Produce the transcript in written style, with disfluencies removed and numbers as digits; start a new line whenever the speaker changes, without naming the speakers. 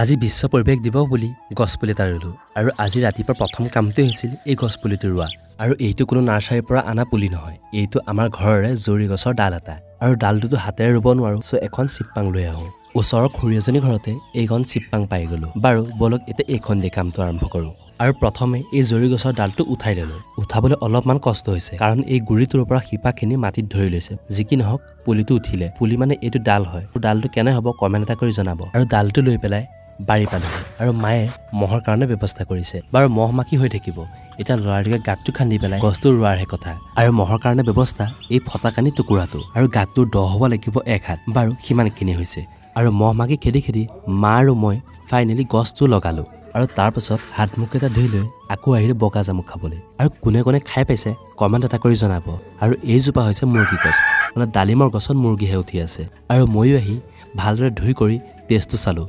আজি বিশ্ব পৰিৱেশ দিৱস বুলি গছপুলি এটা ৰুলোঁ আৰু আজি ৰাতিপুৱা প্ৰথম কামটোৱে হৈছিল এই গছপুলিটো ৰোৱা। আৰু এইটো কোনো নাৰ্চাৰীৰ পৰা অনা পুলি নহয়, এইটো আমাৰ ঘৰৰে জৰি গছৰ ডাল এটা। আৰু ডালটোতো হাতেৰে ৰুব নোৱাৰোঁ, চ' এখন চিপাং লৈ আহোঁ। ওচৰৰ খুৰী এজনীৰ ঘৰতে এইখন চিপাং পাই গ'লোঁ। বাৰু ব'লক, এতিয়া এইখন দি কামটো আৰম্ভ কৰোঁ। আৰু প্ৰথমে এই জৰি গছৰ ডালটো উঠাই ল'লোঁ। উঠাবলৈ অলপমান কষ্ট হৈছে, কাৰণ এই গুৰিটোৰ পৰা শিপাখিনি মাটিত ধৰি লৈছে। যি কি নহওক, পুলিটো উঠিলে। পুলি মানে এইটো ডাল হয়। ডালটো কেনে হ'ব কমেণ্ট এটা কৰি জনাব। আৰু ডালটো লৈ পেলাই বাৰী পালোহি আৰু মায়ে মহৰ কাৰণে ব্যৱস্থা কৰিছে। বাৰু, মহ মাখি হৈ থাকিব, এতিয়া লৰালৰিকৈ গাঁতটো খান্দি পেলাই গছটো ৰোৱাৰহে কথা। আৰু মহৰ কাৰণে ব্যৱস্থা এই ফটাকানি টুকুৰাটো। আৰু গাঁতটোৰ দ হ'ব লাগিব এক হাত। বাৰু, সিমানখিনি হৈছে। আৰু মহ মাখি খেদি খেদি মা আৰু মই ফাইনেলি গছটো লগালোঁ। আৰু তাৰপাছত হাত মুখকেইটা ধুই লৈ আকৌ আহিলোঁ বগা জামুক খাবলৈ। আৰু কোনে কোনে খাই পাইছে কমেণ্ট এটা কৰি জনাব। আৰু এইজোপা হৈছে মুৰ্গী গছ, মানে ডালিমৰ গছত মুৰ্গীহে উঠি আছে। আৰু ময়ো আহি ভালদৰে ধুই কৰি টেষ্টটো চালোঁ।